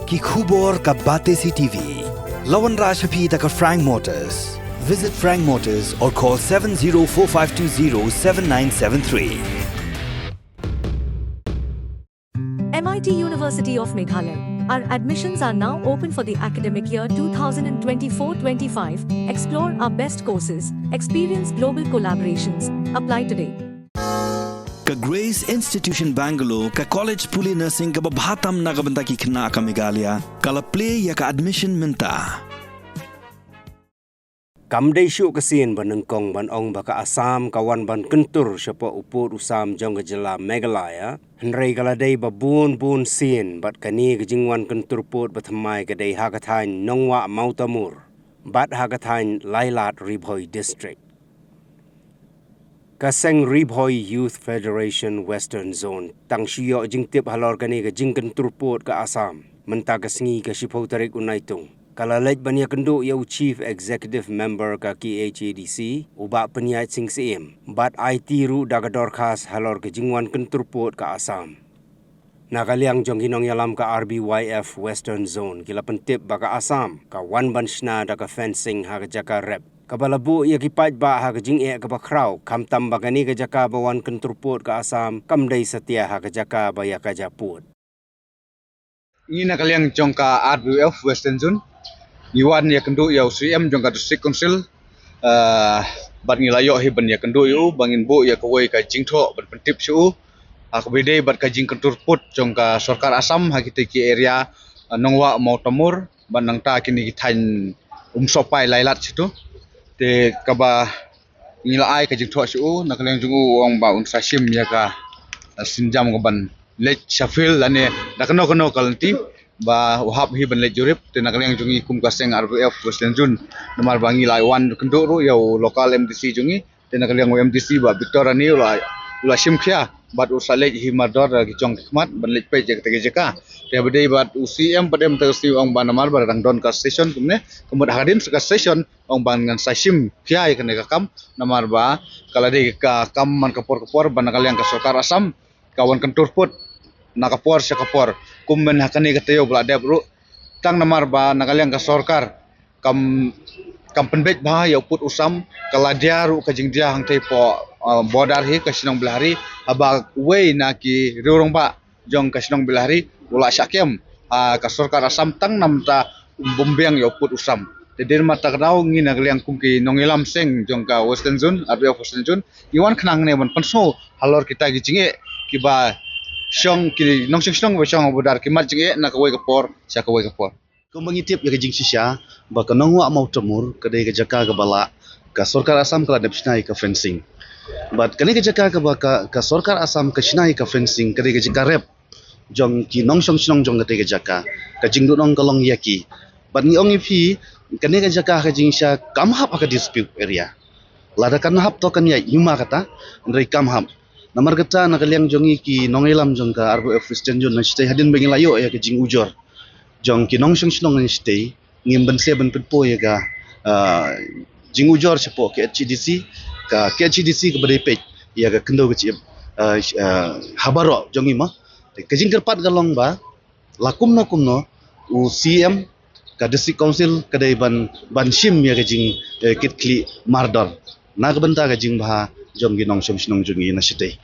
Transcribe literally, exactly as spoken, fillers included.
Ki khubor ka Batesi T V. La wanrah sha phi da ka Frank Motors. Visit Frank Motors or call seven zero four five two zero seven nine seven three. M I T University of Meghalaya. Our admissions are now open for the academic year two thousand twenty-four twenty-five. Explore our best courses, experience global collaborations. Apply today. Ka Grace Institution Bangalore, ka college pule nursing kaba bha tam na ka bynta ki khynnah ka Meghalaya, ka la plie ïa ka admission mynta. Kam dei shuh ka sien ba nyngkong ban ong ba ka Assam ka wan ban kyntur shapoh u pud u sam jong ka jylla Meghalaya, hynrei ka la dei ba bun bun sien bad kane ka jingwan kyntur pud ba thymmai ka dei ha ka thaiñ Nongwah Mawtamur bad ha ka thaiñ Lailad, Ri Bhoi District. Ka seng Ri Bhoi Youth Federation Western Zone tang shu ïoh jingtip halor kane ka jingkyntur pud ka Assam mynta ka sngi ka shiphew tarik u Naitung. Ka la leit ban ïakynduh ïa u Chief Executive Member ka K H A D C, u Bah Pynïaid Sing Syiem, bad aiti ruh da ka dorkhas halor ka jingwan kyntur pud ka Assam. Na ka liang jong ki nongïalam ka R B Y F Western Zone, ki la pyntip ba ka Assam ka wan ban shna da ka fencing ha ka jaka rep, kaba la buh ïa ki paidbah ha ka jingeh kaba khraw, khamtam ba kane ka jaka ba wan kyntur pud ka Assam kam dei satia ha ka jaka ba ïa ka ja pud. Ngi na ka liang jong ka R B Y F Western Zone, ngi wan ïakynduh ïa u C M jong ka District Council, ah, bad ngi la ïoh hi ban ïakynduh ïa u ba ngin buh ïa kawei ka jingthoh ban pyntip sha u ha kaba ïadei bad ka jingkyntur pud jong ka sorkar Assam ha kita ki area, ah, Nongwah Mawtamur bad nangta kine ki thaiñ Umsohpai, Lailad, sha tu. Te kaba ngi la ai ka jingthoh sha u, na ka liang jong u u ong ba un sa shim ïa ka, ah, sienjam ka ban leit sha field lane da kano kano ka lynti ba u hap hi ban leit jurip. Te na ka liang jong ngi kum ka seng R B Y F Western Zone, namar ba ngi la wan kynduh ruh ïa u local M D C jong ngi, te na ka liang u M D C Bah Victor Rani u la, u la shim khia bad u sa leit hi mardor da ki jong ki khmat ban leit peit ïa kata ka jaka. Te ba dei bad u C M pat em, te u C M ong ba namar ba dang don ka session kumne, ka mut hadien sa ka session ong ba ngan sa shim khia ïa kane ka kam, namar ba ka la dei ka kam man ka por ka por ba na ka liang ka sorkar Assam ka wan kyntur pud na ka por sha ka por. Kum mynta ha kane ka taïew ba la dep ruh, tang namar ba na ka liang ka sorkar kam, kam pynbeit bha ïa u pud u sam, ka la dia ruh ka jingdia hangtei hapoh, ah, border hi ka shnong Bilahari, haba uwei na ki riew rangbah jong ka shnong Bilahari u la shah kem, ah, ka sorkar Assam tang namar ba um biang ïa u pud u sam. Te dei namar kata ka daw ngi na ka liang kum ki nongïalam seng jong ka Western Zone, R B Y F Western Zone, ngi wan khnang ne ban pynsngew halor kita ki jingeh kiba shong, ki nongshong shnong ba shong ha border ki mad jingeh na kawei ka por sha kawei ka por. Kumba ngi tip ïa ka jingshisha ba ka Nongwah Mawtamur ka dei ka jaka kaba la ka sorkar Assam ka la dep shna ïa ka fencing. Bad kane ka jaka kaba ka, ka sorkar Assam ka shna ïa ka fencing ka dei ka jaka rep jong ki nongshong shnong jong kata ka jaka. Ka jingduhnong ka long ïa ki. Bad ngi ong ïa phi, kane ka jaka ka jingshisha kam hap ha ka dispute area. Lada kan hap to kan ïaid hima kata, hynrei kam hap. Namar kata na ka liang jong ngi ki nongïalam jong ka R B Y F Western Zone, na shatei hadien ba ngi la ïoh ïa ka jingujor jong ki nongshong shnong na shatei, ngim banse ban pynpaw ïa ka, ah, jingujor shapoh K H A D C, ka K H A D C kaba dei peit ïa ka khyndew ka jingïap, ah, ah, ha baroh jong ngi mo. Te ka jingkyrpad ka long ba la kumno kumno u C M, ka District Council ka dei ban, ban shim ïa ka jing, eh, kitkhlieh mardor na ka bynta ka jingbha jong ki nongshong shnong jong ngi na shatei.